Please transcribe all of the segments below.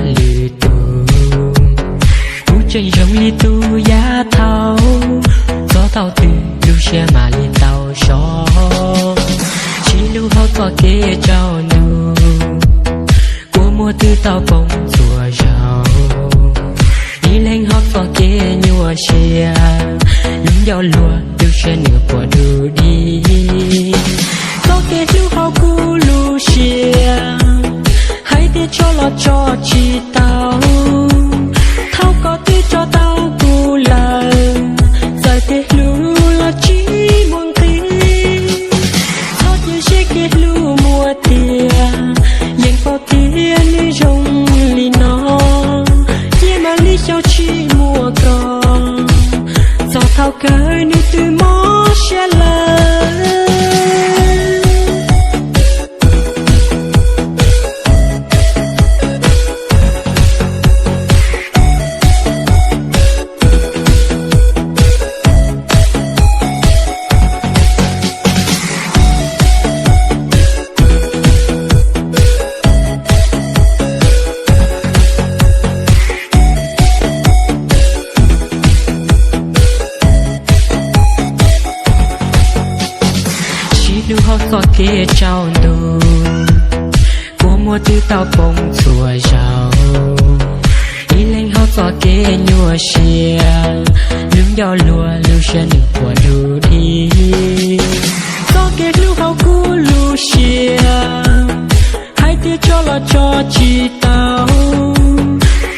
Lwm tus, kuv tseem zoo li tus yav thaud, txog thaum twg lub siab mam li tau so. Sib hlub hauv txoj kev tsaus ntuj, kua muag twb tau poob txhua zaus. Ib leeg hauv txoj kev nyuaj siab, lub ncauj luag lub siab nws puas dub dig. Txoj kev hlub hauv kuv lub siab, hais tias tso los tso tsis tau. Thaum koj twb tso tau kuv lawm, txawm tias hlub los tsis muaj nqis. Txhob cia siab kev hlub muaj tiag, yeej paub tias nws zoo li no, cia mam li xyaum tsis muaj koj, txog thaum kawg nws twb mob siab lawm. Sib hlub hauv txoj kev tsaus ntuj, kua muag twb tau poob txhua zaus. Ib leeg hauv txoj kev nyuaj siab, lub ncauj luag lub siab nws puas dub dig. Txoj kev hlub hauv kuv lub siab, hais tias tso los tso tsis tau.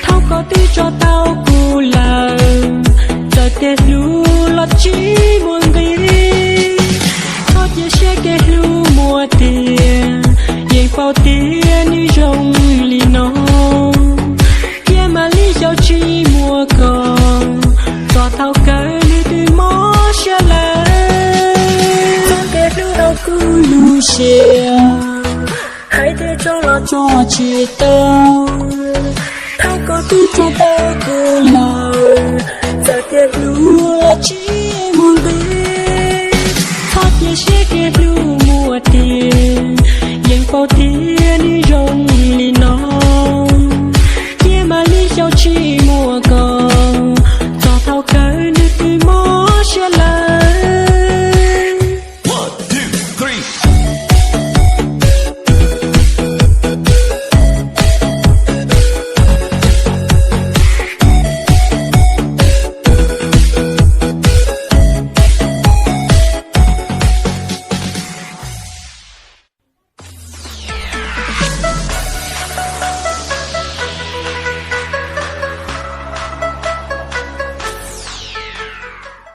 Thaum koj twb tso tau kuv lawm, txawm tias hlub los tsis muaj nqis. Txhob cia siab kev hlub muaj tiag, yeej paub tias nws zoo li no, cia mam li xyaum tsis muaj koj, txog thaum kawg nws twb mob siab lawm. Txoj kev hlub hauv kuv lub siab, hais tias tso los tso tsis tau. Thaum koj twb tso tau kuv lawm, txawm tias hlub los tsis muaj nqis. Txhob cia siab kev hlub muaj tiag, yeej paub tias nws